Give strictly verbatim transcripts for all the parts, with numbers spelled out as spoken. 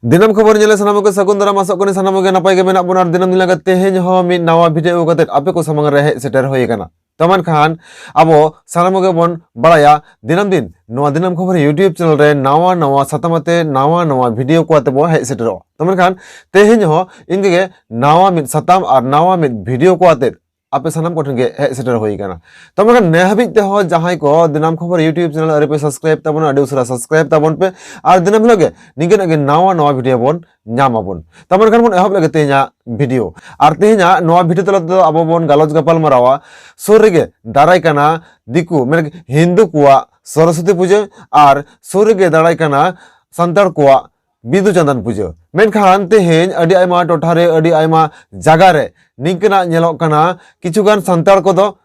ᱫᱤᱱᱟᱹᱢ ᱠᱷᱚᱵᱚᱨ ᱧᱮᱞ ᱥᱟᱱᱟᱢ ᱠᱚ ᱥᱟᱹᱜᱩᱱ ᱫᱟᱨᱟᱢ, ᱟᱥᱚᱜ ᱠᱟᱹᱱᱟᱹᱧ ᱥᱟᱱᱟᱢ ᱠᱚᱜᱮ ᱱᱟᱯᱟᱭ ᱜᱮ ᱢᱮᱱᱟᱜ ᱵᱚᱱᱟ᱾ ᱟᱨ ᱫᱤᱱᱟᱹᱢ ᱫᱤᱱ ᱞᱮᱠᱟ ᱛᱮᱦᱮᱧ ᱦᱚᱸ ᱢᱤᱫ ᱱᱟᱣᱟ ᱵᱷᱤᱰᱤᱭᱳ ᱟᱹᱜᱩ ᱠᱟᱛᱮ ᱟᱯᱮ ᱠᱚ ᱥᱟᱢᱟᱝ ᱨᱮ ᱦᱮᱡ ᱥᱮᱴᱮᱨ ᱦᱩᱭ ᱟᱠᱟᱱᱟ᱾ ᱛᱚ ᱢᱮᱱᱠᱷᱟᱱ ᱟᱵᱚ ᱥᱟᱱᱟᱢ ᱠᱚᱜᱮ ᱵᱚᱱ ᱵᱟᱲᱟᱭᱟ, ᱫᱤᱱᱟᱹᱢ ᱫᱤᱱ ᱱᱚᱣᱟ ᱫᱤᱱᱟᱹᱢ ᱠᱷᱚᱵᱚᱨ YouTube ᱪᱮᱱᱮᱞ ᱨᱮ ᱱᱟᱣᱟ ᱱᱟᱣᱟ ᱥᱟᱛᱟᱢ ᱟᱛᱮ ᱱᱟᱣᱟ ᱱᱟᱣᱟ ᱵᱷᱤᱰᱤᱭᱳ ᱠᱚ ᱟᱛᱮ ᱵᱚᱱ ᱦᱮᱡ ᱥᱮᱴᱮᱨᱚᱜᱼᱟ᱾ ᱛᱚ ᱢᱮᱱᱠᱷᱟᱱ ᱛᱮᱦᱮᱧ ᱦᱚᱸ ᱤᱧ ᱜᱮ ᱱᱟᱣᱟ ᱢᱤᱫ ᱥᱟᱛᱟᱢ ᱟᱨ ᱱᱟᱣᱟ ᱢᱤᱫ ᱵᱷᱤᱰᱤᱭᱳ ᱠᱚ ᱟᱛᱮ ᱟᱯᱮ ᱥᱟᱱᱟᱢ ᱠᱚᱴᱷᱮᱱ ᱜᱮ ᱦᱮᱡ ᱥᱮᱴᱮᱨ ᱦᱩᱭ ᱟᱠᱟᱱᱟ᱾ ᱛᱚ ᱢᱮᱱᱠᱷᱟᱱ ᱱᱮ ᱦᱟᱹᱵᱤᱡ ᱛᱮᱦᱚᱸ ᱡᱟᱦᱟᱸᱭ ᱠᱚ ᱫᱤᱱᱟᱹᱢ ᱠᱷᱚᱵᱚᱨ YouTube ᱪᱮᱱᱮᱞ ᱟᱹᱣᱨᱤ ᱯᱮ ᱥᱟᱵᱥᱠᱨᱟᱭᱤᱵ ᱛᱟᱵᱚᱱᱟ, ᱟᱹᱰᱤ ᱩᱥᱟᱹᱨᱟ ᱥᱟᱵᱥᱠᱨᱟᱭᱤᱵ ᱛᱟᱵᱚᱱ ᱯᱮ᱾ ᱟᱨ ᱫᱤᱱᱟᱹᱢ ᱦᱤᱞᱳᱜ ᱜᱮ ᱱᱤᱝᱠᱟᱹᱱᱟᱜ ᱜᱮ ᱱᱟᱣᱟ ᱱᱟᱣᱟ ᱵᱷᱤᱰᱤᱭᱳ ᱵᱚᱱ ᱧᱟᱢ ᱟᱵᱚᱱ᱾ ᱛᱚ ᱢᱮᱱᱠᱷᱟᱱ ᱵᱚᱱ ᱮᱦᱚᱵ ᱞᱮᱜᱮ ᱛᱮᱦᱮᱧᱟᱜ ᱵᱷᱤᱰᱤᱭᱳ᱾ ᱟᱨ ᱛᱮᱦᱮᱧᱟᱜ ᱱᱚᱣᱟ ᱵᱷᱤᱰᱤᱭᱳ ᱛᱟᱞᱟ ᱛᱮᱫᱚ ᱟᱵᱚ ᱵᱚᱱ ᱜᱟᱞᱚᱪ ᱜᱟᱯᱟᱞ ᱢᱟᱨᱟᱣᱟ ᱥᱩᱨ ᱨᱮᱜᱮ ᱫᱟᱨᱟᱭ ᱠᱟᱱᱟ ᱫᱤᱠᱩ, ᱢᱮᱱ ᱦᱤᱱᱫᱩ ᱠᱚᱣᱟᱜ ᱥᱚᱨᱚᱥᱚᱛᱤ ᱯᱩᱡᱟᱹ ᱟᱨ ᱥᱩᱨ ᱨᱮᱜᱮ ᱫᱟᱨᱟᱭ ᱠᱟᱱᱟ ᱥᱟᱱᱛᱟᱲ ᱠᱚᱣᱟᱜ ᱵᱤᱫᱩ ᱪᱟᱸᱫᱟᱱ ᱯᱩᱡᱟᱹ᱾ ᱢᱮᱱᱠᱷᱟᱱ ᱛᱮᱦᱮᱧ ᱟᱹᱰᱤ ᱟᱭᱢᱟ ᱴᱚᱴᱷᱟ ᱨᱮ, ᱟᱹᱰᱤ ᱟᱭᱢᱟ ᱡᱟᱭᱜᱟ ᱨᱮ ᱱᱤᱝᱠᱟᱹᱱᱟᱜ ᱧᱮᱞᱚᱜ ᱠᱟᱱᱟ, ᱠᱤᱪᱷᱩ ᱜᱟᱱ ᱥᱟᱱᱛᱟᱲ ᱠᱚᱫᱚ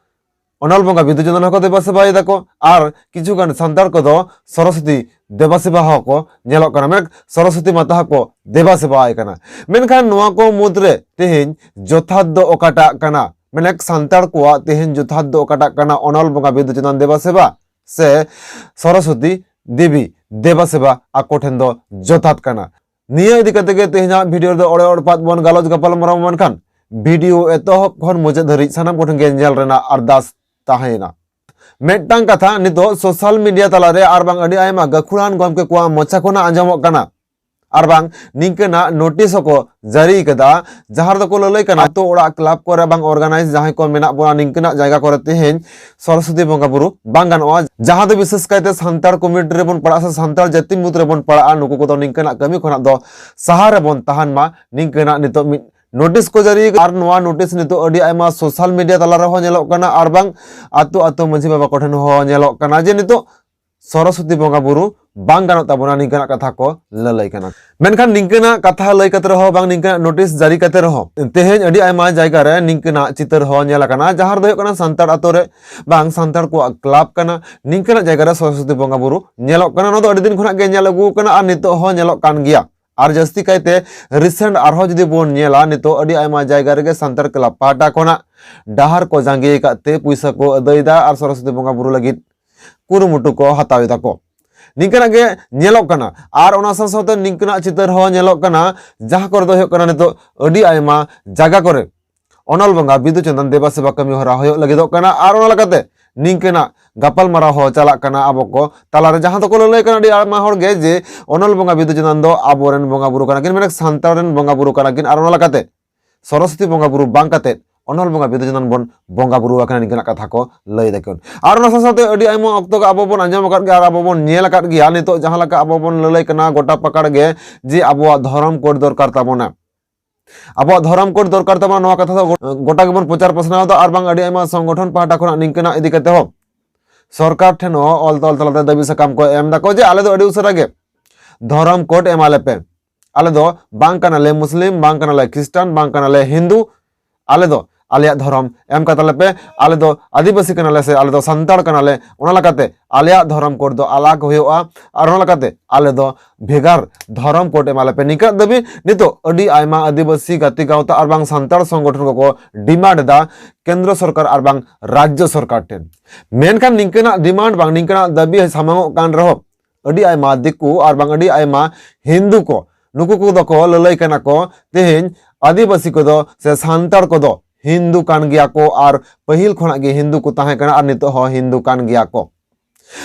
ᱚᱱᱚᱞ ᱵᱚᱸᱜᱟ ᱵᱤᱫᱩ ᱪᱟᱸᱫᱟᱱ ᱦᱚᱸᱠᱚ ᱫᱮᱵᱟ ᱥᱮᱵᱟᱭ ᱫᱟᱠᱚ, ᱟᱨ ᱠᱤᱪᱷᱩ ᱜᱟᱱ ᱥᱟᱱᱛᱟᱲ ᱠᱚᱫᱚ ᱥᱚᱨᱚᱥᱚᱛᱤ ᱫᱮᱵᱟ ᱥᱮᱵᱟ ᱦᱚᱸᱠᱚ ᱧᱮᱞᱚᱜ ᱠᱟᱱᱟ, ᱢᱮᱱ ᱥᱚᱨᱚᱥᱚᱛᱤ ᱢᱟᱛᱟ ᱦᱚᱸᱠᱚ ᱫᱮᱵᱟ ᱥᱮᱵᱟᱭ ᱠᱟᱱᱟ᱾ ᱢᱮᱱᱠᱷᱟᱱ ᱱᱚᱣᱟ ᱠᱚ ᱢᱩᱫᱽᱨᱮ ᱛᱮᱦᱮᱧ ᱡᱚᱛᱷᱟᱛ ᱫᱚ ᱚᱠᱟᱴᱟᱜ ᱠᱟᱱᱟ? ᱢᱮᱱ ᱥᱟᱱᱛᱟᱲ ᱠᱚᱣᱟᱜ ᱛᱮᱦᱮᱧ ᱡᱚᱛᱷᱟᱛ ᱫᱚ ᱚᱠᱟᱴᱟᱜ ᱠᱟᱱᱟ? ᱚᱱᱚᱞ ᱵᱚᱸᱜᱟ ᱵᱤᱫᱩ ᱪᱟᱸᱫᱟᱱ ᱫᱮᱵᱟ ᱥᱮᱵᱟ ᱥᱮ ᱥᱚᱨᱚᱥᱚᱛᱤ ᱫᱮᱵᱤ ᱫᱮᱵᱟ ᱥᱮᱵᱟ ᱟᱠᱚ ᱴᱷᱮᱱ ᱫᱚ ᱡᱚᱛᱷᱟᱛ ᱠᱟᱱᱟ? ᱱᱤᱭᱟᱹ ᱤᱫᱤ ᱠᱟᱛᱮ ᱜᱮ ᱛᱮᱦᱮᱧᱟᱜ ᱵᱷᱤᱰᱤᱭᱳ ᱨᱮᱫᱚ ᱚᱲᱮ ᱚᱲᱯᱟᱛ ᱵᱚᱱ ᱜᱟᱞᱚᱪ ᱜᱟᱯᱟᱞ ᱢᱟᱨᱟᱣ, ᱢᱮᱱᱠᱷᱟᱱ ᱵᱷᱤᱰᱤᱭᱳ ᱮᱛᱚᱦᱚᱵ ᱠᱷᱚᱱ ᱢᱩᱪᱟᱹᱫ ᱫᱷᱟᱹᱨᱤᱡ ᱥᱟᱱᱟᱢ ᱠᱚᱴᱷᱮᱱ ᱜᱮ ᱧᱮᱞ ᱨᱮᱱᱟᱜ ᱟᱨᱫᱟᱥ ᱛᱟᱦᱮᱸᱭᱮᱱᱟ᱾ ᱢᱤᱫᱴᱟᱝ ᱠᱟᱛᱷᱟ ᱱᱤᱛᱚᱜ ᱥᱳᱥᱟᱞ ᱢᱤᱰᱤᱭᱟ ᱛᱟᱞᱟᱨᱮ ᱟᱨ ᱵᱟᱝ ᱟᱹᱰᱤ ᱟᱭᱢᱟ ᱜᱟᱹᱠᱷᱩᱲᱟᱱ ᱜᱚᱢᱠᱮ ᱠᱚᱣᱟᱜ ᱢᱚᱪᱟ ᱠᱷᱚᱱᱟᱜ ᱟᱸᱡᱚᱢᱚᱜ ᱠᱟᱱᱟ, ᱟᱨ ᱵᱟᱝ ᱱᱤᱝᱠᱟᱹᱱᱟᱜ ᱱᱳᱴᱤᱥ ᱦᱚᱸᱠᱚ ᱡᱟᱹᱨᱤ ᱠᱟᱫᱟ, ᱡᱟᱦᱟᱸ ᱨᱮᱫᱚ ᱠᱚ ᱞᱟᱹᱞᱟᱹᱭ ᱠᱟᱱᱟ, ᱟᱛᱳ ᱚᱲᱟᱜ ᱠᱞᱟᱵᱽ ᱠᱚᱨᱮ ᱵᱟᱝ ᱚᱨᱜᱟᱱᱟᱭᱤᱡ ᱡᱟᱦᱟᱸᱭ ᱠᱚ ᱢᱮᱱᱟᱜ ᱵᱚᱱᱟ, ᱱᱤᱝᱠᱟᱹᱱᱟᱜ ᱡᱟᱭᱜᱟ ᱠᱚᱨᱮ ᱛᱮᱦᱮᱧ ᱥᱚᱨᱚᱥᱚᱛᱤ ᱵᱚᱸᱜᱟ ᱵᱩᱨᱩ ᱵᱟᱝ ᱜᱟᱱᱚᱜᱼᱟ, ᱡᱟᱦᱟᱸ ᱫᱚ ᱵᱤᱥᱮᱥ ᱠᱟᱭᱛᱮ ᱥᱟᱱᱛᱟᱲ ᱠᱚᱢᱤᱭᱩᱱᱤᱴᱤ ᱨᱮᱵᱚᱱ ᱯᱟᱲᱟᱜᱼᱟ ᱥᱮ ᱥᱟᱱᱛᱟᱲ ᱡᱟᱹᱛᱤ ᱢᱩᱫᱽ ᱨᱮᱵᱚᱱ ᱯᱟᱲᱟᱜᱼᱟ, ᱱᱩᱠᱩ ᱠᱚᱫᱚ ᱱᱤᱝᱠᱟᱹᱱᱟᱜ ᱠᱟᱹᱢᱤ ᱠᱷᱚᱱᱟᱜ ᱫᱚ ᱥᱟᱦᱟ ᱨᱮᱵᱚᱱ ᱛᱟᱦᱮᱱ ᱢᱟ, ᱱᱤᱝᱠᱟᱹᱱᱟᱜ ᱱᱤᱛᱚᱜ ᱢᱤᱫ ᱱᱳᱴᱤᱥ ᱠᱚ ᱡᱟᱹᱨᱤ ᱟᱠᱟᱫᱟ᱾ ᱟᱨ ᱱᱚᱣᱟ ᱱᱳᱴᱤᱥ ᱱᱤᱛᱚᱜ ᱟᱹᱰᱤ ᱟᱭᱢᱟ ᱥᱳᱥᱟᱞ ᱢᱤᱰᱤᱭᱟ ᱛᱟᱞᱟ ᱨᱮᱦᱚᱸ ᱧᱮᱞᱚᱜ ᱠᱟᱱᱟ, ᱟᱨ ᱵᱟᱝ ᱟᱛᱳ ᱟᱛᱳ ᱢᱟᱹᱡᱷᱤ ᱵᱟᱵᱟ ᱠᱚᱴᱷᱮᱱ ᱦᱚᱸ ᱧᱮᱞᱚᱜ ᱠᱟᱱᱟ ᱡᱮ ᱱᱤᱛᱚᱜ ᱥᱚᱨᱚᱥᱚᱛᱤ ᱵᱚᱸᱜᱟ ᱵᱩᱨᱩ ᱵᱟᱝ ᱜᱟᱱᱚᱜ ᱛᱟᱵᱚᱱᱟ, ᱱᱤᱝᱠᱟᱱᱟᱜ ᱠᱟᱛᱷᱟ ᱠᱚ ᱞᱟᱹᱞᱟᱹᱭ ᱠᱟᱱᱟ᱾ ᱢᱮᱱᱠᱷᱟᱱ ᱱᱤᱝᱠᱟᱹᱱᱟᱜ ᱠᱟᱛᱷᱟ ᱞᱟᱹᱭ ᱠᱟᱛᱮ ᱨᱮᱦᱚᱸ ᱵᱟᱝ ᱱᱤᱝᱠᱟᱱᱟᱜ ᱱᱳᱴᱤᱥ ᱡᱟᱹᱨᱤ ᱠᱟᱛᱮ ᱨᱮᱦᱚᱸ ᱛᱮᱦᱮᱧ ᱟᱹᱰᱤ ᱟᱭᱢᱟ ᱡᱟᱭᱜᱟ ᱨᱮ ᱱᱤᱝᱠᱟᱹᱱᱟᱜ ᱪᱤᱛᱟᱹᱨ ᱦᱚᱸ ᱧᱮᱞ ᱟᱠᱟᱱᱟ, ᱡᱟᱦᱟᱸ ᱨᱮᱫᱚ ᱦᱩᱭᱩᱜ ᱠᱟᱱᱟ ᱥᱟᱱᱛᱟᱲ ᱟᱛᱳ ᱨᱮ ᱵᱟᱝ ᱥᱟᱱᱛᱟᱲ ᱠᱚᱣᱟᱜ ᱠᱞᱟᱵᱽ ᱠᱟᱱᱟ, ᱱᱤᱝᱠᱟᱹᱱᱟᱜ ᱡᱟᱭᱜᱟ ᱨᱮ ᱥᱚᱨᱚᱥᱚᱛᱤ ᱵᱚᱸᱜᱟ ᱵᱩᱨᱩ ᱧᱮᱞᱚᱜ ᱠᱟᱱᱟ᱾ ᱱᱚᱣᱟ ᱫᱚ ᱟᱹᱰᱤ ᱫᱤᱱ ᱠᱷᱚᱱᱟᱜ ᱜᱮ ᱧᱮᱞ ᱟᱹᱜᱩ ᱟᱠᱟᱱᱟ ᱟᱨ ᱱᱤᱛᱚᱜ ᱦᱚᱸ ᱧᱮᱞᱚᱜ ᱠᱟᱱ ᱜᱮᱭᱟ᱾ ᱟᱨ ᱡᱟᱹᱥᱛᱤ ᱠᱟᱭᱛᱮ ᱨᱤᱥᱮᱱᱴ ᱟᱨᱦᱚᱸ ᱡᱩᱫᱤ ᱵᱚᱱ ᱧᱮᱞᱟ, ᱱᱤᱛᱚᱜ ᱟᱹᱰᱤ ᱟᱭᱢᱟ ᱡᱟᱭᱜᱟ ᱨᱮᱜᱮ ᱥᱟᱱᱛᱟᱲ ᱠᱞᱟᱵᱽ ᱯᱟᱦᱴᱟ ᱠᱷᱚᱱᱟᱜ ᱰᱟᱦᱟᱨ ᱠᱚ ᱡᱟᱸᱜᱮ ᱟᱠᱟᱫ ᱛᱮ ᱯᱩᱭᱥᱟᱹ ᱠᱚ ᱟᱹᱫᱟᱹᱭᱮᱫᱟ ᱟᱨ ᱥᱚᱨᱚᱥᱚᱛᱤ ᱵᱚᱸᱜᱟ ᱵᱩᱨᱩ ᱞᱟᱹᱜᱤᱫ ᱠᱩᱨᱩᱢᱩᱴᱩ ᱠᱚ ᱦᱟᱛᱟᱣ ᱮᱫᱟ ᱠᱚ᱾ ᱱᱤᱝᱠᱟᱹᱱᱟᱜ ᱜᱮ ᱧᱮᱞᱚᱜ ᱠᱟᱱᱟ᱾ ᱟᱨ ᱚᱱᱟ ᱥᱟᱶ ᱥᱟᱶᱛᱮ ᱱᱤᱝᱠᱟᱹᱱᱟᱜ ᱪᱤᱛᱟᱹᱨ ᱦᱚᱸ ᱧᱮᱞᱚᱜ ᱠᱟᱱᱟ, ᱡᱟᱦᱟᱸ ᱠᱚᱨᱮ ᱫᱚ ᱦᱩᱭᱩᱜ ᱠᱟᱱᱟ ᱱᱤᱛᱚᱜ ᱟᱹᱰᱤ ᱟᱭᱢᱟ ᱡᱟᱭᱜᱟ ᱠᱚᱨᱮ ᱚᱱᱚᱞ ᱵᱚᱸᱜᱟ ᱵᱤᱫᱩ ᱪᱟᱸᱫᱟᱱ ᱫᱮᱵᱟ ᱥᱮᱵᱟ ᱠᱟᱹᱢᱤ ᱦᱚᱨᱟ ᱦᱩᱭᱩᱜ ᱞᱟᱹᱜᱤᱫᱚᱜ ᱠᱟᱱᱟ᱾ ᱟᱨ ᱚᱱᱟ ᱞᱮᱠᱟᱛᱮ ᱱᱤᱝᱠᱟᱹᱱᱟᱜ ᱜᱟᱯᱟᱞ ᱢᱟᱨᱟᱣ ᱦᱚᱸ ᱪᱟᱞᱟᱜ ᱠᱟᱱᱟ ᱟᱵᱚ ᱠᱚ ᱛᱟᱞᱟᱨᱮ, ᱡᱟᱦᱟᱸ ᱫᱚᱠᱚ ᱞᱟᱹᱞᱟᱹᱭ ᱠᱟᱱᱟ ᱟᱹᱰᱤ ᱟᱭᱢᱟ ᱦᱚᱲ ᱜᱮ ᱡᱮ ᱚᱱᱚᱞ ᱵᱚᱸᱜᱟ ᱵᱤᱫᱩ ᱪᱟᱸᱫᱟᱱ ᱫᱚ ᱟᱵᱚᱨᱮᱱ ᱵᱚᱸᱜᱟ ᱵᱩᱨᱩ ᱠᱟᱱᱟ ᱠᱤᱱ, ᱢᱮᱱᱮᱠ ᱥᱟᱱᱛᱟᱲ ᱨᱮᱱ ᱵᱚᱸᱜᱟ ᱵᱩᱨᱩ ᱠᱟᱱᱟ ᱠᱤᱱ᱾ ᱟᱨ ᱚᱱᱟ ᱞᱮᱠᱟᱛᱮ ᱥᱚᱨᱚᱥᱚᱛᱤ ᱵᱚᱸᱜᱟ ᱵᱩᱨᱩ ᱵᱟᱝ ᱠᱟᱛᱮ ᱚᱱᱚᱞ ᱵᱚᱸᱜᱟ ᱵᱤᱫᱩ ᱪᱟᱸᱫᱟᱱ ᱵᱚᱱ ᱵᱚᱸᱜᱟ ᱵᱩᱨᱩ ᱟᱠᱟᱱᱟ, ᱱᱤᱝᱠᱟᱹᱱᱟᱜ ᱠᱟᱛᱷᱟ ᱠᱚ ᱞᱟᱹᱭ ᱫᱟᱠᱚ᱾ ᱟᱨ ᱚᱱᱟ ᱥᱟᱶ ᱥᱟᱶᱛᱮ ᱟᱹᱰᱤ ᱟᱭᱢᱟ ᱚᱠᱛᱚ ᱜᱮ ᱟᱵᱚ ᱵᱚᱱ ᱟᱸᱡᱚᱢ ᱟᱠᱟᱫ ᱜᱮᱭᱟ ᱟᱨ ᱟᱵᱚ ᱵᱚᱱ ᱧᱮᱞ ᱟᱠᱟᱫ ᱜᱮᱭᱟ, ᱱᱤᱛᱚᱜ ᱡᱟᱦᱟᱸ ᱞᱮᱠᱟ ᱟᱵᱚ ᱵᱚᱱ ᱞᱟᱹᱞᱟᱹᱭ ᱠᱟᱱᱟ ᱜᱚᱴᱟ ᱯᱟᱠᱟᱲ ᱜᱮ ᱡᱮ ᱟᱵᱚᱣᱟᱜ ᱫᱷᱚᱨᱚᱢ ᱠᱳᱰ ᱫᱚᱨᱠᱟᱨ ᱛᱟᱵᱚᱱᱟ, ᱟᱵᱚᱣᱟᱜ ᱫᱷᱚᱨᱚᱢ ᱠᱳᱰ ᱫᱚᱨᱠᱟᱨ ᱛᱟᱵᱚᱱᱟ, ᱱᱚᱣᱟ ᱠᱟᱛᱷᱟ ᱫᱚ ᱜᱚ-, ᱜᱚᱴᱟ ᱜᱮᱵᱚᱱ ᱯᱨᱚᱪᱟᱨ ᱯᱟᱥᱱᱟᱣ ᱮᱫᱟ᱾ ᱟᱨ ᱵᱟᱝ ᱟᱹᱰᱤ ᱟᱭᱢᱟ ᱥᱚᱝᱜᱚᱴᱷᱚᱱ ᱯᱟᱦᱴᱟ ᱠᱷᱚᱱᱟᱜ ᱱᱤᱝᱠᱟᱹᱱᱟᱜ ᱤᱫᱤ ᱠᱟᱛᱮ ᱦᱚᱸ ᱥᱚᱨᱠᱟᱨ ᱴᱷᱮᱱ ᱦᱚᱸ ᱚᱞ ᱛᱚᱞ ᱛᱟᱞᱟᱛᱮ ᱫᱟᱹᱵᱤ ᱥᱟᱠᱟᱢ ᱠᱚ ᱮᱢ ᱫᱟᱠᱚ ᱡᱮ ᱟᱞᱮ ᱫᱚ ᱟᱹᱰᱤ ᱩᱥᱟᱹᱨᱟ ᱜᱮ ᱫᱷᱚᱨᱚᱢ ᱠᱳᱰ ᱮᱢᱟ ᱞᱮᱯᱮ, ᱟᱞᱮ ᱫᱚ ᱵᱟᱝ ᱠᱟᱱᱟᱞᱮ ᱢᱩᱥᱞᱤᱢ, ᱵᱟᱝ ᱠᱟᱱᱟᱞᱮ ᱠᱷᱨᱤᱥᱴᱟᱱ, ᱵᱟᱝ ᱠᱟᱱᱟᱞᱮ ᱦᱤᱱᱫᱩ, ᱟᱞᱮ ᱫᱚ ᱟᱞᱮᱭᱟᱜ ᱫᱷᱚᱨᱚᱢ ᱮᱢ ᱠᱟᱛᱟ ᱞᱮᱯᱮ, ᱟᱞᱮ ᱫᱚ ᱟᱹᱫᱤᱵᱟᱹᱥᱤ ᱠᱟᱱᱟᱞᱮ ᱥᱮ ᱟᱞᱮ ᱫᱚ ᱥᱟᱱᱛᱟᱲ ᱠᱟᱱᱟᱞᱮ, ᱚᱱᱟ ᱞᱮᱠᱟᱛᱮ ᱟᱞᱮᱭᱟᱜ ᱫᱷᱚᱨᱚᱢ ᱠᱳᱰ ᱫᱚ ᱟᱞᱟᱜᱽ ᱦᱩᱭᱩᱜᱼᱟ᱾ ᱟᱨ ᱚᱱᱟ ᱞᱮᱠᱟᱛᱮ ᱟᱞᱮ ᱫᱚ ᱵᱷᱮᱜᱟᱨ ᱫᱷᱚᱨᱚᱢ ᱠᱳᱰ ᱮᱢᱟ ᱞᱮᱯᱮ, ᱱᱤᱝᱠᱟᱹᱱᱟᱜ ᱫᱟᱹᱵᱤ ᱱᱤᱛᱚᱜ ᱟᱹᱰᱤ ᱟᱭᱢᱟ ᱟᱹᱫᱤᱵᱟᱹᱥᱤ ᱜᱟᱛᱮ ᱜᱟᱶᱛᱟ ᱟᱨ ᱵᱟᱝ ᱥᱟᱱᱛᱟᱲ ᱥᱚᱝᱜᱚᱴᱷᱚᱱ ᱠᱚᱠᱚ ᱰᱤᱢᱟᱱᱰ ᱮᱫᱟ ᱠᱮᱱᱫᱨᱚ ᱥᱚᱨᱠᱟᱨ ᱟᱨ ᱵᱟᱝ ᱨᱟᱡᱽᱡᱚ ᱥᱚᱨᱠᱟᱨ ᱴᱷᱮᱱ᱾ ᱢᱮᱱᱠᱷᱟᱱ ᱱᱤᱝᱠᱟᱹᱱᱟᱜ ᱰᱤᱢᱟᱱᱰ ᱵᱟᱝ ᱱᱤᱝᱠᱟᱹᱱᱟᱜ ᱫᱟᱹᱵᱤ ᱥᱟᱢᱟᱝᱚᱜ ᱠᱟᱱ ᱨᱮᱦᱚᱸ ᱟᱹᱰᱤ ᱟᱭᱢᱟ ᱫᱤᱠᱩ ᱟᱨ ᱵᱟᱝ ᱟᱹᱰᱤ ᱟᱭᱢᱟ ᱦᱤᱱᱫᱩ ᱠᱚ, ᱱᱩᱠᱩ ᱠᱚᱫᱚ ᱠᱚ ᱞᱟᱹᱞᱟᱹᱭ ᱠᱟᱱᱟ ᱠᱚ, ᱛᱮᱦᱮᱧ ᱟᱹᱫᱤᱵᱟᱹᱥᱤ ᱠᱚᱫᱚ ᱥᱮ ᱥᱟᱱᱛᱟᱲ ᱠᱚᱫᱚ ᱦᱤᱱᱫᱩ ᱠᱟᱱ ᱜᱮᱭᱟ ᱠᱚ ᱟᱨ ᱯᱟᱹᱦᱤᱞ ᱠᱷᱚᱱᱟᱜ ᱜᱮ ᱦᱤᱱᱫᱩ ᱠᱚ ᱛᱟᱦᱮᱸ ᱠᱟᱱᱟ ᱟᱨ ᱱᱤᱛᱚᱜ ᱦᱚᱸ ᱦᱤᱱᱫᱩ ᱠᱟᱱ ᱜᱮᱭᱟ ᱠᱚ᱾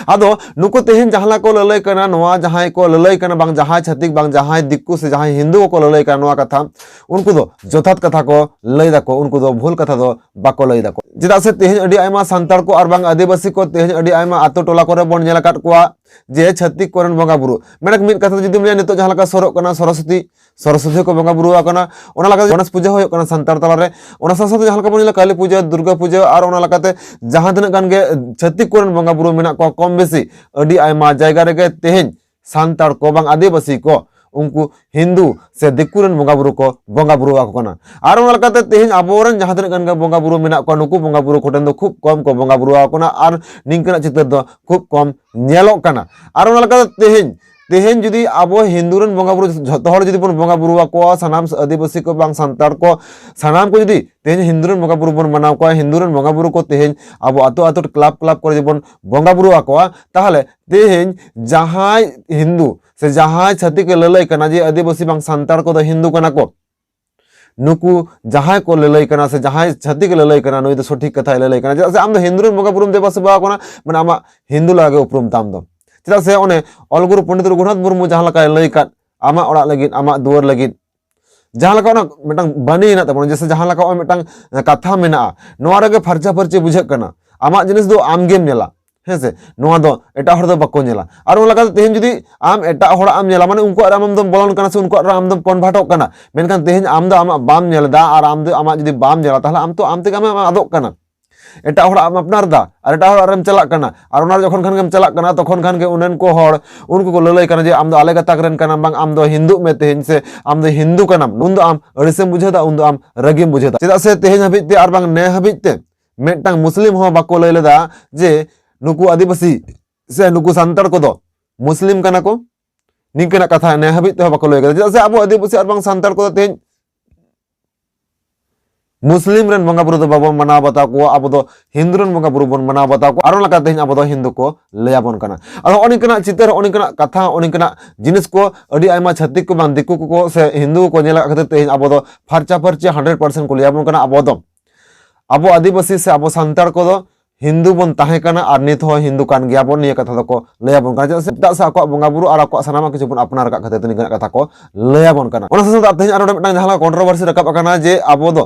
ᱟᱫᱚ ᱱᱩᱠᱩ ᱛᱮᱦᱮᱧ ᱡᱟᱦᱟᱸ ᱞᱮᱠᱟ ᱠᱚ ᱞᱟᱹᱞᱟᱹᱭ ᱠᱟᱱᱟ, ᱱᱚᱣᱟ ᱡᱟᱦᱟᱸᱭ ᱠᱚ ᱞᱟᱹᱞᱟᱹᱭ ᱠᱟᱱᱟ, ᱵᱟᱝ ᱡᱟᱦᱟᱸᱭ ᱪᱷᱟᱹᱛᱤᱠ, ᱵᱟᱝ ᱡᱟᱦᱟᱸᱭ ᱫᱤᱠᱩ ᱥᱮ ᱡᱟᱦᱟᱸᱭ ᱦᱤᱱᱫᱩ ᱠᱚᱠᱚ ᱞᱟᱹᱞᱟᱹᱭ ᱠᱟᱱᱟ ᱱᱚᱣᱟ ᱠᱟᱛᱷᱟ, ᱩᱱᱠᱩ ᱫᱚ ᱡᱚᱛᱷᱟᱛ ᱠᱟᱛᱷᱟ ᱠᱚ ᱞᱟᱹᱭ ᱫᱟᱠᱚ, ᱩᱱᱠᱩ ᱫᱚ ᱵᱷᱩᱞ ᱠᱟᱛᱷᱟ ᱫᱚ ᱵᱟᱠᱚ ᱞᱟᱹᱭ ᱫᱟᱠᱚ᱾ ᱪᱮᱫᱟᱜ ᱥᱮ ᱛᱮᱦᱮᱧ ᱟᱹᱰᱤ ᱟᱭᱢᱟ ᱥᱟᱱᱛᱟᱲ ᱠᱚ ᱟᱨ ᱵᱟᱝ ᱟᱹᱫᱤᱵᱟᱹᱥᱤ ᱠᱚ ᱛᱮᱦᱮᱧ ᱟᱹᱰᱤ ᱟᱭᱢᱟ ᱟᱛᱳ ᱴᱚᱞᱟ ᱠᱚᱨᱮ ᱵᱚᱱ ᱧᱮᱞ ᱟᱠᱟᱫ ᱠᱚᱣᱟ ᱡᱮ ᱪᱷᱟᱹᱛᱤᱠ ᱠᱚᱨᱮᱱ ᱵᱚᱸᱜᱟ ᱵᱩᱨᱩ, ᱢᱮᱱᱮᱠ ᱢᱤᱫ ᱠᱟᱛᱷᱟ ᱛᱮ ᱡᱩᱫᱤᱢ ᱞᱟᱹᱭᱟ, ᱱᱤᱛᱚᱜ ᱡᱟᱦᱟᱸ ᱞᱮᱠᱟ ᱥᱚᱨᱚᱜ ᱠᱟᱱᱟ ᱥᱚᱨᱚᱥᱚᱛᱤ, ᱥᱚᱨᱚᱥᱚᱛᱤ ᱠᱚ ᱵᱚᱸᱜᱟ ᱵᱩᱨᱩ ᱟᱠᱟᱱᱟ, ᱚᱱᱟ ᱞᱮᱠᱟᱛᱮ ᱜᱚᱱᱮᱥ ᱯᱩᱡᱟᱹ ᱦᱚᱸ ᱦᱩᱭᱩᱜ ᱠᱟᱱᱟ ᱥᱟᱱᱛᱟᱲ ᱛᱟᱞᱟᱨᱮ᱾ ᱚᱱᱟ ᱥᱟᱶ ᱥᱟᱶᱛᱮ ᱡᱟᱦᱟᱸ ᱞᱮᱠᱟ ᱵᱚᱱ ᱧᱮᱞᱟ ᱠᱟᱹᱞᱤ ᱯᱩᱡᱟᱹ, ᱫᱩᱨᱜᱟ ᱯᱩᱡᱟᱹ ᱟᱨ ᱚᱱᱟ ᱞᱮᱠᱟᱛᱮ ᱡᱟᱦᱟᱸ ᱛᱤᱱᱟᱹᱜ ᱜᱟᱱ ᱜᱮ ᱪᱷᱟᱹᱛᱤᱠ ᱠᱚᱨᱮᱱ ᱵᱚᱸᱜᱟ ᱵᱩᱨᱩ ᱢᱮᱱᱟᱜ ᱠᱚᱣᱟ, ᱠᱚᱢ ᱵᱮᱥᱤ ᱟᱹᱰᱤ ᱟᱭᱢᱟ ᱡᱟᱭᱜᱟ ᱨᱮᱜᱮ ᱛᱮᱦᱮᱧ ᱥᱟᱱᱛᱟᱲ ᱠᱚ ᱵᱟᱝ ᱟᱹᱫᱤᱵᱟᱹᱥᱤ ᱠᱚ ᱩᱱᱠᱩ ᱦᱤᱱᱫᱩ ᱥᱮ ᱫᱤᱠᱩ ᱨᱮᱱ ᱵᱚᱸᱜᱟ ᱵᱩᱨᱩ ᱠᱚ ᱵᱚᱸᱜᱟ ᱵᱩᱨᱩ ᱟᱠᱚ ᱠᱟᱱᱟ᱾ ᱟᱨ ᱚᱱᱟ ᱞᱮᱠᱟᱛᱮ ᱛᱮᱦᱮᱧ ᱟᱵᱚᱨᱮᱱ ᱡᱟᱦᱟᱸ ᱛᱤᱱᱟᱹᱜ ᱜᱟᱱ ᱜᱮ ᱵᱚᱸᱜᱟ ᱵᱩᱨᱩ ᱢᱮᱱᱟᱜ ᱠᱚᱣᱟ, ᱱᱩᱠᱩ ᱵᱚᱸᱜᱟ ᱵᱩᱨᱩ ᱠᱚᱴᱷᱮᱱ ᱫᱚ ᱠᱷᱩᱵ ᱠᱚᱢ ᱠᱚ ᱵᱚᱸᱜᱟ ᱵᱩᱨᱩ ᱟᱠᱚ ᱠᱟᱱᱟ ᱟᱨ ᱱᱤᱝᱠᱟᱹᱱᱟᱜ ᱪᱤᱛᱟᱹᱨ ᱫᱚ ᱠᱷᱩᱵ ᱠᱚᱢ ᱧᱮᱞᱚᱜ ᱠᱟᱱᱟ᱾ ᱟᱨ ᱚᱱᱟ ᱞᱮᱠᱟᱛᱮ ᱛᱮᱦᱮᱧ ᱛᱮᱦᱮᱧ ᱡᱩᱫᱤ ᱟᱵᱚ ᱦᱤᱱᱫᱩ ᱨᱮᱱ ᱵᱚᱸᱜᱟ ᱵᱩᱨᱩ ᱡᱷᱚᱛᱚ ᱦᱚᱲ ᱡᱩᱫᱤ ᱵᱚᱱ ᱵᱚᱸᱜᱟ ᱵᱩᱨᱩ ᱟᱠᱚᱣᱟ, ᱥᱟᱱᱟᱢ ᱟᱹᱫᱤᱵᱟᱹᱥᱤ ᱠᱚ ᱵᱟᱝ ᱥᱟᱱᱛᱟᱲ ᱠᱚ, ᱥᱟᱱᱟᱢ ᱠᱚ ᱡᱩᱫᱤ ᱛᱮᱦᱮᱧ ᱦᱤᱱᱫᱩ ᱨᱮᱱ ᱵᱚᱸᱜᱟ ᱵᱩᱨᱩ ᱵᱚᱱ ᱢᱟᱱᱟᱣ ᱠᱚᱣᱟ, ᱦᱤᱱᱫᱩ ᱨᱮᱱ ᱵᱚᱸᱜᱟ ᱵᱩᱨᱩ ᱠᱚ ᱛᱮᱦᱮᱧ ᱟᱵᱚ ᱟᱹᱛᱩ ᱟᱹᱛᱩ, ᱠᱞᱟᱵᱽ ᱠᱞᱟᱵᱽ ᱠᱚᱨᱮ ᱡᱩᱫᱤ ᱵᱚᱱ ᱵᱚᱸᱜᱟ ᱵᱩᱨᱩ ᱟᱠᱚᱣᱟ, ᱛᱟᱦᱚᱞᱮ ᱛᱮᱦᱮᱧ ᱡᱟᱦᱟᱸᱭ ᱦᱤᱱᱫᱩ ᱥᱮ ᱡᱟᱦᱟᱸᱭ ᱪᱷᱟᱹᱛᱤᱠ ᱮ ᱞᱟᱹᱞᱟᱹᱭ ᱠᱟᱱᱟ ᱡᱮ ᱟᱹᱫᱤᱵᱟᱹᱥᱤ ᱵᱟᱝ ᱥᱟᱱᱛᱟᱲ ᱠᱚᱫᱚ ᱦᱤᱱᱫᱩ ᱠᱟᱱᱟ ᱠᱚ, ᱱᱩᱠᱩ ᱡᱟᱦᱟᱸᱭ ᱠᱚ ᱞᱟᱹᱞᱟᱹᱭ ᱠᱟᱱᱟ ᱥᱮ ᱡᱟᱦᱟᱸᱭ ᱪᱷᱟᱹᱛᱤᱠ ᱮ ᱞᱟᱹᱞᱟᱹᱭ ᱠᱟᱱᱟ, ᱱᱩᱭ ᱫᱚ ᱥᱚᱴᱷᱤᱠ ᱠᱟᱛᱷᱟᱭ ᱞᱟᱹᱞᱟᱹᱭ ᱠᱟᱱᱟ᱾ ᱪᱮᱫᱟᱜ ᱥᱮ ᱟᱢ ᱫᱚ ᱦᱤᱱᱫᱩ ᱨᱮᱱ ᱵᱚᱸᱜᱟ ᱵᱩᱨᱩᱢ ᱫᱮᱵᱟ ᱥᱮᱵᱟ ᱟᱠᱟᱱᱟ, ᱢᱟᱱᱮ ᱟᱢᱟᱜ ᱦᱤᱱᱫᱩ ᱞᱮᱠᱟ ᱜᱮ ᱩᱯᱨᱩᱢ ᱛᱟᱢ ᱫᱚ᱾ ᱪᱮᱫᱟᱜ ᱥᱮ ᱚᱱᱮ ᱚᱞ ᱜᱩᱨᱩ ᱯᱚᱱᱰᱤᱛ ᱨᱚᱜᱷᱩᱱᱟᱛᱷ ᱢᱩᱨᱢᱩ ᱡᱟᱦᱟᱸ ᱞᱮᱠᱟᱭ ᱞᱟᱹᱭ ᱠᱟᱫ, ᱟᱢᱟᱜ ᱚᱲᱟᱜ ᱞᱟᱹᱜᱤᱫ, ᱟᱢᱟᱜ ᱫᱩᱣᱟᱹᱨ ᱞᱟᱹᱜᱤᱫ, ᱡᱟᱦᱟᱸ ᱞᱮᱠᱟ ᱚᱱᱟ ᱢᱤᱫᱴᱟᱝ ᱵᱟᱹᱱᱤ ᱦᱮᱱᱟᱜ ᱛᱟᱵᱚᱱᱟ, ᱡᱮᱭᱥᱮ ᱡᱟᱦᱟᱸ ᱞᱮᱠᱟ ᱚᱱᱟ ᱢᱤᱫᱴᱟᱝ ᱠᱟᱛᱷᱟ ᱢᱮᱱᱟᱜᱼᱟ, ᱱᱚᱣᱟ ᱨᱮᱜᱮ ᱯᱷᱟᱨᱪᱟ ᱯᱷᱟᱹᱨᱪᱤ ᱵᱩᱡᱷᱟᱹᱜ ᱠᱟᱱᱟ᱾ ᱟᱢᱟᱜ ᱡᱤᱱᱤᱥ ᱫᱚ ᱟᱢ ᱜᱮᱢ ᱧᱮᱞᱟ, ᱦᱮᱸ ᱥᱮ? ᱱᱚᱣᱟ ᱫᱚ ᱮᱴᱟᱜ ᱦᱚᱲ ᱫᱚ ᱵᱟᱠᱚ ᱧᱮᱞᱟ᱾ ᱟᱨ ᱚᱱᱟ ᱞᱮᱠᱟᱛᱮ ᱛᱮᱦᱮᱧ ᱡᱩᱫᱤ ᱟᱢ ᱮᱴᱟᱜ ᱦᱚᱲᱟᱜ ᱮᱢ ᱧᱮᱞᱟ, ᱢᱟᱱᱮ ᱩᱱᱠᱩᱣᱟᱜ ᱨᱮ ᱟᱢ ᱫᱚᱢ ᱵᱚᱞᱚᱱ ᱠᱟᱱᱟ ᱥᱮ ᱩᱱᱠᱩᱣᱟᱜ ᱨᱮ ᱟᱢ ᱫᱚᱢ ᱠᱚᱱᱵᱷᱟᱨᱴᱚᱜ ᱠᱟᱱᱟ, ᱢᱮᱱᱠᱷᱟᱱ ᱛᱮᱦᱮᱧ ᱟᱢ ᱫᱚ ᱟᱢᱟᱜ ᱵᱟᱢ ᱧᱮᱞ ᱮᱫᱟ, ᱟᱨ ᱟᱢ ᱫᱚ ᱟᱢᱟᱜ ᱡᱩᱫᱤ ᱵᱟᱢ ᱧᱮᱞᱟ, ᱛᱟᱦᱚᱞᱮ ᱟᱢ ᱛᱚ ᱟᱢ ᱛᱮᱜᱮ ᱟᱢᱮᱢ ᱟᱫᱚᱜ ᱠᱟᱱᱟ᱾ ᱮᱴᱟᱜ ᱦᱚᱲᱟᱜ ᱮᱢ ᱟᱯᱱᱟᱨ ᱮᱫᱟ ᱟᱨ ᱮᱴᱟᱜ ᱦᱚᱲᱟᱜ ᱨᱮᱢ ᱪᱟᱞᱟᱜ ᱠᱟᱱᱟ, ᱟᱨ ᱚᱱᱟ ᱡᱚᱠᱷᱚᱱ ᱠᱷᱟᱱ ᱜᱮᱢ ᱪᱟᱞᱟᱜ ᱠᱟᱱᱟ, ᱛᱚᱠᱷᱚᱱ ᱠᱷᱟᱱ ᱜᱮ ᱩᱱᱠᱩ ᱠᱚ ᱞᱟᱹᱞᱟᱹᱭ ᱠᱟᱱᱟ ᱡᱮ ᱟᱢ ᱫᱚ ᱟᱞᱮ ᱜᱟᱛᱟᱠ ᱨᱮᱱ ᱠᱟᱱᱟᱢ, ᱵᱟᱝ ᱟᱢ ᱫᱚ ᱦᱤᱱᱫᱩᱜ ᱢᱮ ᱛᱮᱦᱮᱧ, ᱥᱮ ᱟᱢ ᱫᱚ ᱦᱤᱱᱫᱩ ᱠᱟᱱᱟᱢ᱾ ᱩᱱ ᱫᱚ ᱟᱢ ᱟᱹᱲᱤᱥᱮᱢ ᱵᱩᱡᱷᱟᱹᱣ ᱮᱫᱟ, ᱩᱱ ᱫᱚ ᱟᱢ ᱨᱟᱹᱜᱤᱢ ᱵᱩᱡᱷᱟᱹᱣ ᱮᱫᱟ᱾ ᱪᱮᱫᱟᱜ ᱥᱮ ᱛᱮᱦᱮᱧ ᱦᱟᱹᱵᱤᱡ ᱛᱮ ᱟᱨ ᱵᱟᱝ ᱱᱮ ᱦᱟᱹᱵᱤᱡ ᱛᱮ ᱢᱤᱫᱴᱟᱝ ᱢᱩᱥᱞᱤᱢ ᱦᱚᱸ ᱵᱟᱠᱚ ᱞᱟᱹᱭ ᱞᱮᱫᱟ ᱡᱮ ᱱᱩᱠᱩ ᱟᱹᱫᱤᱵᱟᱹᱥᱤ ᱥᱮ ᱱᱩᱠᱩ ᱥᱟᱱᱛᱟᱲ ᱠᱚᱫᱚ ᱢᱩᱥᱞᱤᱢ ᱠᱟᱱᱟ ᱠᱚ, ᱱᱤᱝᱠᱟᱹᱱᱟᱜ ᱠᱟᱛᱷᱟ ᱱᱮ ᱦᱟᱹᱵᱤᱡ ᱛᱮᱦᱚᱸ ᱵᱟᱠᱚ ᱞᱟᱹᱭ ᱠᱟᱫᱟ᱾ ᱪᱮᱫᱟᱜ ᱥᱮ ᱟᱵᱚ ᱟᱹᱫᱤᱵᱟᱹᱥᱤ ᱟᱨ ᱵᱟᱝ ᱥᱟᱱᱛᱟᱲ ᱠᱚᱫᱚ ᱛᱮᱦᱮᱧ ᱢᱩᱥᱞᱤᱢ ᱨᱮᱱ ᱵᱚᱸᱜᱟ ᱵᱩᱨᱩ ᱫᱚ ᱵᱟᱵᱚᱱ ᱢᱟᱱᱟᱣ ᱵᱟᱛᱟᱣ ᱠᱚᱣᱟ, ᱟᱵᱚ ᱫᱚ ᱦᱤᱱᱫᱩ ᱨᱮᱱ ᱵᱚᱸᱜᱟ ᱵᱩᱨᱩ ᱵᱚᱱ ᱢᱟᱱᱟᱣ ᱵᱟᱛᱟᱣ ᱠᱚᱣᱟ᱾ ᱟᱨ ᱚᱱᱟ ᱞᱮᱠᱟᱛᱮ ᱛᱮᱦᱮᱧ ᱟᱵᱚ ᱫᱚ ᱦᱤᱱᱫᱩ ᱠᱚ ᱞᱟᱹᱭ ᱟᱵᱚᱱ ᱠᱟᱱᱟ᱾ ᱟᱫᱚ ᱱᱚᱜᱼᱚ ᱱᱤᱝᱠᱟᱱᱟᱜ ᱪᱤᱛᱟᱹᱨ, ᱱᱚᱜᱼᱚ ᱱᱤᱝᱠᱟᱱᱟᱜ ᱠᱟᱛᱷᱟ, ᱱᱚᱜᱼᱚ ᱱᱤᱝᱠᱟᱱᱟᱜ ᱡᱤᱱᱤᱥ ᱠᱚ ᱟᱹᱰᱤ ᱟᱭᱢᱟ ᱪᱷᱟᱹᱛᱤᱠ ᱠᱚ ᱵᱟᱝ ᱫᱤᱠᱩ ᱠᱚᱠᱚ ᱥᱮ ᱦᱤᱱᱫᱩ ᱠᱚᱠᱚ ᱧᱮᱞ ᱟᱠᱟᱫ ᱠᱷᱟᱹᱛᱤᱨ ᱛᱮ ᱛᱮᱦᱮᱧ ᱟᱵᱚ ᱫᱚ ᱯᱷᱟᱨᱪᱟ ᱯᱷᱟᱹᱨᱪᱤ ᱦᱟᱱᱰᱨᱮᱰ ᱯᱟᱨᱥᱮᱱᱴ ᱠᱚ ᱞᱟᱹᱭ ᱟᱵᱚᱱ ᱠᱟᱱᱟ᱾ ᱟᱵᱚ ᱫᱚ, ᱟᱵᱚ ᱟᱹᱫᱤᱵᱟᱹᱥᱤ ᱥᱮ ᱟᱵᱚ ᱥᱟᱱᱛᱟᱲ ᱠᱚᱫᱚ ᱦᱤᱱᱫᱩ ᱵᱚᱱ ᱛᱟᱦᱮᱸ ᱠᱟᱱᱟ ᱟᱨ ᱱᱤᱛ ᱦᱚᱸ ᱦᱤᱱᱫᱩ ᱠᱟᱱ ᱜᱮᱭᱟ ᱵᱚᱱ, ᱱᱤᱭᱟᱹ ᱠᱟᱛᱷᱟ ᱫᱚᱠᱚ ᱞᱟᱹᱭ ᱟᱵᱚᱱ ᱠᱟᱱᱟ᱾ ᱪᱮᱫᱟᱜ ᱥᱮ, ᱪᱮᱫᱟᱜ ᱥᱮ ᱟᱠᱚᱣᱟᱜ ᱵᱚᱸᱜᱟ ᱵᱩᱨᱩ ᱟᱨ ᱟᱠᱚᱣᱟᱜ ᱥᱟᱱᱟᱢᱟᱜ ᱠᱤᱪᱷᱩ ᱵᱚᱱ ᱟᱯᱱᱟᱨ ᱟᱠᱟᱫ ᱠᱷᱟᱹᱛᱤᱨ ᱛᱮ ᱱᱤᱝᱠᱟᱱᱟᱜ ᱠᱟᱛᱷᱟ ᱠᱚ ᱞᱟᱹᱭ ᱟᱵᱚᱱ ᱠᱟᱱᱟ᱾ ᱚᱱᱟ ᱥᱟᱶ ᱥᱟᱶᱛᱮ ᱛᱮᱦᱮᱧ ᱟᱨᱚ ᱢᱤᱫᱴᱟᱝ ᱡᱟᱦᱟᱸ ᱞᱮᱠᱟ ᱠᱚᱱᱴᱨᱳᱵᱷᱟᱨᱥᱤ ᱨᱟᱠᱟᱵ ᱟᱠᱟᱱᱟ ᱡᱮ ᱟᱵᱚ ᱫᱚ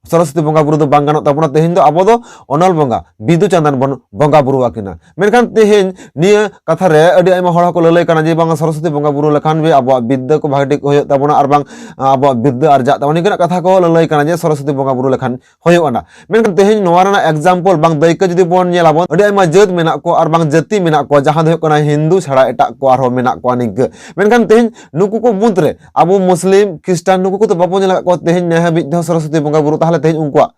ᱥᱚᱨᱚᱥᱚᱛᱤ ᱵᱚᱸᱜᱟ ᱵᱩᱨᱩ ᱫᱚ ᱵᱟᱝ ᱜᱟᱱᱚᱜ ᱛᱟᱵᱚᱱᱟ, ᱛᱮᱦᱮᱧ ᱫᱚ ᱟᱵᱚ ᱫᱚ ᱚᱱᱚᱞ ᱵᱚᱸᱜᱟ ᱵᱤᱫᱩ ᱪᱟᱸᱫᱟᱱ ᱵᱚᱱ ᱵᱚᱸᱜᱟ ᱵᱩᱨᱩ ᱟᱹᱠᱤᱱᱟ᱾ ᱢᱮᱱᱠᱷᱟᱱ ᱛᱮᱦᱮᱧ ᱱᱤᱭᱟᱹ ᱠᱟᱛᱷᱟ ᱨᱮ ᱟᱹᱰᱤ ᱟᱭᱢᱟ ᱦᱚᱲ ᱦᱚᱸᱠᱚ ᱞᱟᱹᱞᱟᱹᱭ ᱠᱟᱱᱟ ᱡᱮ ᱵᱟᱝᱟ ᱥᱚᱨᱚᱥᱚᱛᱤ ᱵᱚᱸᱜᱟ ᱵᱩᱨᱩ ᱞᱮᱠᱷᱟᱱ ᱜᱮ ᱟᱵᱚᱣᱟᱜ ᱵᱤᱫᱽᱫᱟᱹ ᱠᱚ ᱵᱷᱟᱜᱮ ᱴᱷᱤᱠ ᱦᱩᱭᱩᱜ ᱛᱟᱵᱚᱱᱟ ᱟᱨ ᱵᱟᱝ ᱟᱵᱚᱣᱟᱜ ᱵᱤᱫᱽᱫᱟᱹ ᱟᱨᱡᱟᱜ ᱛᱟᱵᱚᱱᱟ, ᱱᱤᱝᱠᱟᱱᱟᱜ ᱠᱟᱛᱷᱟ ᱠᱚ ᱞᱟᱹᱞᱟᱹᱭ ᱠᱟᱱᱟ ᱡᱮ ᱥᱚᱨᱚᱥᱚᱛᱤ ᱵᱚᱸᱜᱟ ᱵᱩᱨᱩ ᱞᱮᱠᱷᱟᱱ ᱦᱩᱭᱩᱜ ᱟᱱᱟ᱾ ᱢᱮᱱᱠᱷᱟᱱ ᱛᱮᱦᱮᱧ ᱱᱚᱣᱟ ᱨᱮᱱᱟᱜ ᱮᱠᱡᱟᱢᱯᱚᱞ ᱵᱟᱝ ᱫᱟᱹᱭᱠᱟᱹ ᱡᱩᱫᱤ ᱵᱚᱱ ᱧᱮᱞᱟᱵᱚᱱ, ᱟᱹᱰᱤ ᱟᱭᱢᱟ ᱡᱟᱹᱛ ᱢᱮᱱᱟᱜ ᱠᱚᱣᱟ ᱟᱨ ᱵᱟᱝ ᱡᱟᱹᱛᱤ ᱢᱮᱱᱟᱜ ᱠᱚᱣᱟ, ᱡᱟᱦᱟᱸ ᱫᱚ ᱦᱩᱭᱩᱜ ᱠᱟᱱᱟ ᱦᱤᱱᱫᱩ ᱪᱷᱟᱲᱟ ᱮᱴᱟᱜ ᱠᱚ ᱟᱨᱦᱚᱸ ᱢᱮᱱᱟᱜ ᱠᱚᱣᱟ ᱱᱤᱝᱠᱟᱹ᱾ ᱢᱮᱱᱠᱷᱟᱱ ᱛᱮᱦᱮᱧ ᱱᱩᱠᱩ ᱠᱚ ᱢᱩᱫᱽᱨᱮ ᱟᱵᱚ ᱢᱩᱥᱞᱤᱢ, ᱠᱷᱨᱤᱥᱴᱟᱱ, ᱱᱩᱠᱩ ᱠᱚᱫᱚ ᱵᱟᱵᱚᱱ ᱧᱮᱞ ᱟᱠᱟᱫ ᱠᱚᱣᱟ ᱛᱮᱦᱮᱧ ᱱᱮ ᱦᱟᱹᱵᱤᱡ ᱛᱮᱦᱚᱸ ᱥᱚᱨᱚᱥᱚᱛᱤ ᱵᱚᱸᱜᱟ ᱵᱩᱨᱩ᱾ ᱛᱟᱦᱚᱞᱮ ᱛᱮᱦᱮᱧ ᱩᱱᱠᱩᱣᱟᱜ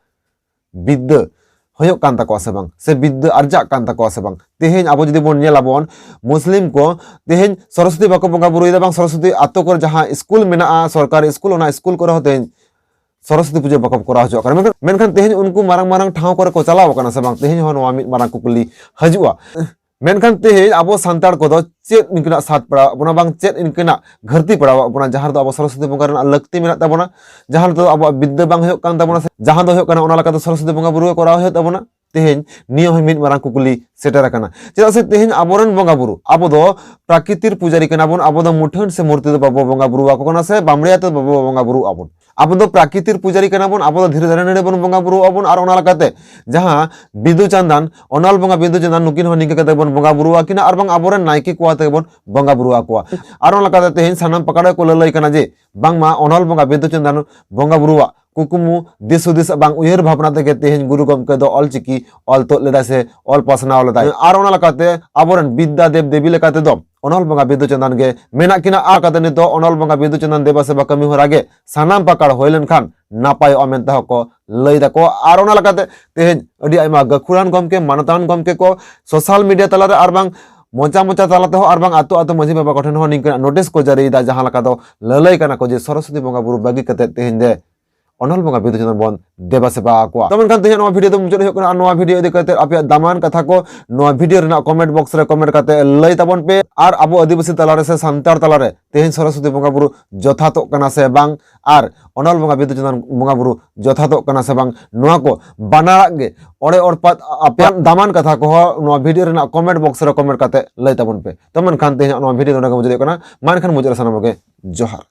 ᱵᱤᱫᱽᱫᱟᱹ ᱦᱩᱭᱩᱜ ᱠᱟᱱ ᱛᱟᱠᱚᱣᱟ ᱥᱮ ᱵᱟᱝ, ᱥᱮ ᱵᱤᱫᱽᱫᱟᱹ ᱟᱨᱡᱟᱜ ᱠᱟᱱ ᱛᱟᱠᱚᱣᱟ ᱥᱮ ᱵᱟᱝ? ᱛᱮᱦᱮᱧ ᱟᱵᱚ ᱡᱩᱫᱤ ᱵᱚᱱ ᱧᱮᱞᱟᱵᱚᱱ, ᱢᱩᱥᱞᱤᱢ ᱠᱚ ᱛᱮᱦᱮᱧ ᱥᱚᱨᱚᱥᱚᱛᱤ ᱵᱟᱠᱚ ᱵᱚᱸᱜᱟ ᱵᱩᱨᱩᱭᱮᱫᱟ, ᱵᱟᱝ ᱥᱚᱨᱚᱥᱚᱛᱤ ᱟᱛᱳ ᱠᱚᱨᱮ ᱡᱟᱦᱟᱸ ᱥᱠᱩᱞ ᱢᱮᱱᱟᱜᱼᱟ, ᱥᱚᱨᱠᱟᱨᱤ ᱥᱠᱩᱞ, ᱚᱱᱟ ᱥᱠᱩᱞ ᱠᱚᱨᱮ ᱦᱚᱸ ᱛᱮᱦᱮᱧ ᱥᱚᱨᱚᱥᱚᱛᱤ ᱯᱩᱡᱟᱹ ᱵᱟᱠᱚ ᱠᱚᱨᱟᱣ ᱦᱚᱪᱚᱣᱟᱜ ᱠᱟᱱᱟ᱾ ᱢᱮᱱᱠᱷᱟᱱ, ᱢᱮᱱᱠᱷᱟᱱ ᱛᱮᱦᱮᱧ ᱩᱱᱠᱩ ᱢᱟᱨᱟᱝ ᱢᱟᱨᱟᱝ ᱴᱷᱟᱶ ᱠᱚᱨᱮ ᱠᱚ ᱪᱟᱞᱟᱣ ᱟᱠᱟᱱᱟ ᱥᱮ ᱵᱟᱝ? ᱛᱮᱦᱮᱧ ᱦᱚᱸ ᱱᱚᱣᱟ ᱢᱤᱫ ᱢᱟᱨᱟᱝ ᱠᱩᱠᱞᱤ ᱦᱤᱡᱩᱜᱼᱟ᱾ ᱢᱮᱱᱠᱷᱟᱱ ᱛᱮᱦᱮᱧ ᱟᱵᱚ ᱥᱟᱱᱛᱟᱲ ᱠᱚᱫᱚ ᱪᱮᱫ ᱤᱱᱠᱟᱹᱱᱟᱜ ᱥᱟᱫ ᱯᱟᱲᱟᱣ ᱵᱚᱱᱟ, ᱵᱟᱝ ᱪᱮᱫ ᱤᱱᱠᱟᱹᱱᱟᱜ ᱜᱷᱟᱹᱨᱛᱤ ᱯᱟᱲᱟᱣ ᱵᱚᱱᱟ, ᱡᱟᱦᱟᱸ ᱨᱮᱫᱚ ᱟᱵᱚ ᱥᱚᱨᱚᱥᱚᱛᱤ ᱵᱚᱸᱜᱟ ᱨᱮᱱᱟᱜ ᱞᱟᱹᱠᱛᱤ ᱢᱮᱱᱟᱜ ᱛᱟᱵᱚᱱᱟ, ᱡᱟᱦᱟᱸ ᱨᱮᱫᱚ ᱟᱵᱚᱣᱟᱜ ᱵᱤᱫᱽᱫᱟᱹ ᱵᱟᱝ ᱦᱩᱭᱩᱜ ᱠᱟᱱ ᱛᱟᱵᱚᱱᱟ, ᱥᱮ ᱡᱟᱦᱟᱸ ᱫᱚ ᱦᱩᱭᱩᱜ ᱠᱟᱱᱟ ᱚᱱᱟ ᱞᱮᱠᱟᱛᱮ ᱥᱚᱨᱚᱥᱚᱛᱤ ᱵᱚᱸᱜᱟ ᱵᱩᱨᱩ ᱜᱮ ᱠᱚᱨᱟᱣ ᱦᱩᱭᱩᱜ ᱛᱟᱵᱚᱱᱟ? ᱛᱮᱦᱮᱧ ᱱᱤᱭᱟᱹ ᱦᱚᱸ ᱢᱤᱫ ᱢᱟᱨᱟᱝ ᱠᱩᱠᱞᱤ ᱥᱮᱴᱮᱨ ᱟᱠᱟᱱᱟ᱾ ᱪᱮᱫᱟᱜ ᱥᱮ ᱛᱮᱦᱮᱧ ᱟᱵᱚᱨᱮᱱ ᱵᱚᱸᱜᱟ ᱵᱩᱨᱩ, ᱟᱵᱚ ᱫᱚ ᱯᱨᱟᱠᱨᱤᱛᱤᱨ ᱯᱩᱡᱟᱨᱤ ᱠᱟᱱᱟ ᱵᱚᱱ, ᱟᱵᱚ ᱫᱚ ᱢᱩᱴᱷᱟᱹᱱ ᱥᱮ ᱢᱩᱨᱛᱤ ᱫᱚ ᱵᱟᱵᱚ ᱵᱚᱸᱜᱟ ᱵᱩᱨᱩ ᱟᱠᱚ ᱠᱟᱱᱟ, ᱥᱮ ᱵᱟᱢᱲᱮ ᱟᱛᱮ ᱵᱟᱵᱚ ᱵᱚᱸᱜᱟ ᱵᱩᱨᱩ ᱟᱵᱚᱱ᱾ ᱟᱵᱚ ᱫᱚ ᱯᱨᱟᱠᱨᱤᱛᱤᱨ ᱯᱩᱡᱟᱨᱤ ᱠᱟᱱᱟ ᱵᱚᱱ, ᱟᱵᱚ ᱫᱚ ᱫᱷᱤᱨᱤ ᱫᱟᱨᱮ ᱱᱟᱹᱲᱤ ᱵᱚᱱ ᱵᱚᱸᱜᱟ ᱵᱩᱨᱩ ᱟᱵᱚᱱ, ᱟᱨ ᱚᱱᱟ ᱞᱮᱠᱟᱛᱮ ᱡᱟᱦᱟᱸ ᱵᱤᱫᱩ ᱪᱟᱸᱫᱟᱱ, ᱚᱱᱚᱞ ᱵᱚᱸᱜᱟ ᱵᱤᱫᱩ ᱪᱟᱸᱫᱟᱱ, ᱱᱩᱠᱤᱱ ᱦᱚᱸ ᱱᱤᱝᱠᱟᱹ ᱠᱟᱛᱮ ᱵᱚᱱ ᱵᱚᱸᱜᱟ ᱵᱩᱨᱩ ᱟᱹᱠᱤᱱᱟ, ᱟᱨ ᱵᱟᱝ ᱟᱵᱚᱨᱮᱱ ᱱᱟᱭᱠᱮ ᱠᱚ ᱟᱛᱮ ᱵᱚᱱ ᱵᱚᱸᱜᱟ ᱵᱩᱨᱩ ᱟᱠᱚᱣᱟ᱾ ᱟᱨ ᱚᱱᱟ ᱞᱮᱠᱟᱛᱮ ᱛᱮᱦᱮᱧ ᱥᱟᱱᱟᱢ ᱯᱟᱠᱟᱲ ᱠᱚ ᱞᱟᱹᱞᱟᱹᱭ ᱠᱟᱱᱟ ᱡᱮ ᱵᱟᱝᱢᱟ ᱚᱱᱚᱞ ᱵᱚᱸᱜᱟ ᱵᱤᱫᱩ ᱪᱟᱸᱫᱟᱱ ᱵᱚᱸᱜᱟ ᱵᱩᱨᱩᱣᱟᱜ ᱠᱩᱠᱢᱩ, ᱫᱤᱥ ᱦᱩᱫᱤᱥ ᱵᱟᱝ ᱩᱭᱦᱟᱹᱨ ᱵᱷᱟᱵᱽᱱᱟ ᱛᱮᱜᱮ ᱛᱮᱦᱮᱧ ᱜᱩᱨᱩ ᱜᱚᱢᱠᱮ ᱫᱚ ᱚᱞᱪᱤᱠᱤ ᱚᱞ ᱛᱩᱫ ᱞᱮᱫᱟᱭ ᱥᱮ ᱚᱞ ᱯᱟᱥᱱᱟᱣ ᱞᱮᱫᱟᱭ᱾ ᱟᱨ ᱚᱱᱟ ᱞᱮᱠᱟᱛᱮ ᱟᱵᱚᱨᱮᱱ ᱵᱤᱫᱽᱫᱟ ᱫᱮᱵ ᱫᱮᱵᱤ ᱞᱮᱠᱟ ᱛᱮᱫᱚ ᱚᱱᱚᱞ ᱵᱚᱸᱜᱟ ᱵᱤᱫᱩ ᱪᱟᱸᱫᱟᱱ ᱜᱮ ᱢᱮᱱᱟᱜ ᱠᱤᱱᱟ᱾ ᱟᱨ ᱠᱟᱛᱮ ᱱᱤᱛᱚᱜ ᱚᱱᱚᱞ ᱵᱚᱸᱜᱟ ᱵᱤᱫᱩ ᱪᱟᱸᱫᱟᱱ ᱫᱮᱵᱟ ᱥᱮᱵᱟ ᱠᱟᱹᱢᱤ ᱦᱚᱨᱟ ᱜᱮ ᱥᱟᱱᱟᱢ ᱯᱟᱠᱟᱲ ᱦᱩᱭ ᱞᱮᱱᱠᱷᱟᱱ ᱱᱟᱯᱟᱭᱚᱜᱼᱟ ᱢᱮᱱᱛᱮ ᱦᱚᱸᱠᱚ ᱞᱟᱹᱭ ᱫᱟᱠᱚ᱾ ᱟᱨ ᱚᱱᱟ ᱞᱮᱠᱟᱛᱮ ᱛᱮᱦᱮᱧ ᱟᱹᱰᱤ ᱟᱭᱢᱟ ᱜᱟᱹᱠᱷᱩᱲᱟᱱ ᱜᱚᱢᱠᱮ, ᱢᱟᱱᱚᱛᱟᱱ ᱜᱚᱢᱠᱮ ᱠᱚ ᱥᱳᱥᱟᱞ ᱢᱤᱰᱤᱭᱟ ᱛᱟᱞᱟᱨᱮ ᱟᱨ ᱵᱟᱝ ᱢᱚᱪᱟ ᱢᱚᱪᱟ ᱛᱟᱞᱟ ᱛᱮᱦᱚᱸ ᱟᱨ ᱵᱟᱝ ᱟᱛᱳ ᱟᱛᱳ ᱢᱟᱹᱡᱷᱤ ᱵᱟᱵᱟ ᱠᱚᱴᱷᱮᱱ ᱦᱚᱸ ᱱᱤᱝᱠᱟᱹᱱᱟᱜ ᱱᱳᱴᱤᱥ ᱠᱚ ᱡᱟᱹᱨᱤᱭᱮᱫᱟ, ᱡᱟᱦᱟᱸ ᱞᱮᱠᱟ ᱫᱚ ᱞᱟᱹᱞᱟᱹᱭ ᱠᱟᱱᱟ ᱠᱚ ᱡᱮ ᱥᱚᱨᱚᱥᱚᱛᱤ ᱵᱚᱸᱜᱟ ᱵᱩᱨᱩ ᱵᱟᱹᱜᱤ ᱠᱟᱛᱮ ᱛᱮᱦᱮᱧ ᱫᱮ ᱚᱱᱚᱞ ᱵᱚᱸᱜᱟ ᱵᱤᱫᱩ ᱪᱟᱸᱫᱟᱱ ᱵᱚᱱ ᱫᱮᱵᱟ ᱥᱮᱵᱟ ᱟᱠᱚᱣᱟ᱾ ᱛᱚ ᱢᱮᱱᱠᱷᱟᱱ ᱛᱮᱦᱮᱧ ᱱᱚᱣᱟ ᱵᱷᱤᱰᱤᱭᱳ ᱫᱚ ᱢᱩᱪᱟᱹᱫ ᱦᱩᱭᱩᱜ ᱠᱟᱱᱟ᱾ ᱟᱨ ᱱᱚᱣᱟ ᱵᱷᱤᱰᱤᱭᱳ ᱤᱫᱤ ᱠᱟᱛᱮ ᱟᱯᱮᱭᱟᱜ ᱫᱟᱢᱟᱱ ᱠᱟᱛᱷᱟ ᱠᱚ ᱱᱚᱣᱟ ᱵᱷᱤᱰᱤᱭᱳ ᱨᱮᱱᱟᱜ ᱠᱚᱢᱮᱱᱴ ᱵᱚᱠᱥ ᱨᱮ ᱠᱚᱢᱮᱱᱴ ᱠᱟᱛᱮ ᱞᱟᱹᱭ ᱛᱟᱵᱚᱱ ᱯᱮ᱾ ᱟᱨ ᱟᱵᱚ ᱟᱹᱫᱤᱵᱟᱹᱥᱤ ᱛᱟᱞᱟᱨᱮ ᱥᱮ ᱥᱟᱱᱛᱟᱲ ᱛᱟᱞᱟᱨᱮ ᱛᱮᱦᱮᱧ ᱥᱚᱨᱚᱥᱚᱛᱤ ᱵᱚᱸᱜᱟ ᱵᱩᱨᱩ ᱡᱚᱛᱷᱟᱛᱚᱜ ᱠᱟᱱᱟ ᱥᱮ ᱵᱟᱝ, ᱟᱨ ᱚᱱᱚᱞ ᱵᱚᱸᱜᱟ ᱵᱤᱫᱩ ᱪᱟᱸᱫᱟᱱ ᱵᱚᱸᱜᱟ ᱵᱩᱨᱩ ᱡᱚᱛᱷᱟᱛᱚᱜ ᱠᱟᱱᱟ ᱥᱮ ᱵᱟᱝ, ᱱᱚᱣᱟ ᱠᱚ ᱵᱟᱱᱟᱨᱟᱜ ᱜᱮ ᱚᱲᱮ ᱚᱲᱯᱟᱛ ᱟᱯᱮᱭᱟᱜ ᱫᱟᱢᱟᱱ ᱠᱟᱛᱷᱟ ᱠᱚᱦᱚᱸ ᱱᱚᱣᱟ ᱵᱷᱤᱰᱤᱭᱳ ᱨᱮᱱᱟᱜ ᱠᱚᱢᱮᱱᱴ ᱵᱚᱠᱥ ᱨᱮ ᱠᱚᱢᱮᱱᱴ ᱠᱟᱛᱮ ᱞᱟᱹᱭ ᱛᱟᱵᱚᱱ ᱯᱮ᱾ ᱛᱚ ᱢᱮᱱᱠᱷᱟᱱ ᱛᱮᱦᱮᱧᱟᱜ ᱱᱚᱣᱟ ᱵᱷᱤᱰᱤᱭᱳ ᱱᱚᱰᱮ ᱜᱮ ᱢᱩᱪᱟᱹᱫ ᱦᱩᱭᱩᱜ ᱠᱟᱱᱟ᱾ ᱢᱟ ᱮᱱᱠᱷᱟᱱ ᱢᱩᱪᱟᱹᱫ ᱨᱮ ᱥᱟᱱᱟᱢ ᱠᱚᱜᱮ ᱡᱚᱦᱟᱨ᱾